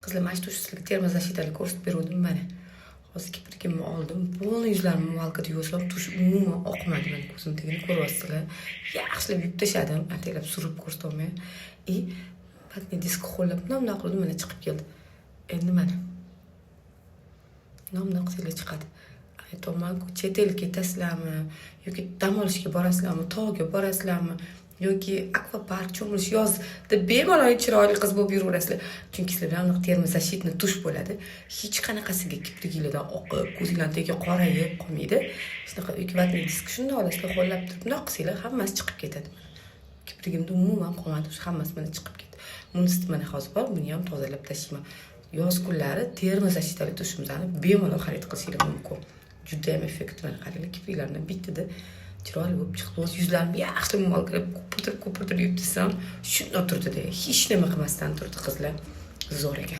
Qizlar, mana shu тушь sizlarga термозащита li ko'rsatib bergandim. Mana hozir kiprigimni oldim, полный yuzlarimni умывалка da yuvsam, тушь umuman oqmadi. Mana, ko'zim tagini ko'ryapsizlar, yaxshilab yuvib tashladim, ataylab surib ko'rsatolmay. И ватный диск ho'llab, bundoq bundoq qildim, mana, chiqib keldi. Endi mana bundoq bundoq qilsanglar, chiqadi. Aytyapmanku, chet elga ketasizlarmi yoki dam olishga borasizlarmi, tog'ga borasizlarmi yoki akvapark, cho'milish, yozda bemalol chiroyli qiz bo'lib yuraverasizlar, chunki sizlar bilan bunaqa термозащитный тушь bo'ladi. Hech qanaqasiga kipriginglardan oqib, ko'zinglarni tagiga qorayib qolmaydi. Shunaqa yoki ватный диск shunday olasizlar, ho'llab turib bundoq qilsanglar, hammasi chiqib ketadi. Kiprigimda umuman qolmadi, hammasi mana chiqib ketdi. Bunisi mana hozir bor, buni ham tozalab tashlayman. Yoz kunlari термозащита li тушь imizni bemalol xarid qilishinglar mumkin, judayam effekt. Mana qaranglar, kipriklardan bittada chiroyli bo'lib chiqdi. O'zi yuzlarimni yaxshilab умывалка lab, ko'pirtirib ko'pirtirib yuvib tasam, shundoq turdida, hech nima qilmasdan turdi. Qizlar, zo'r ekan.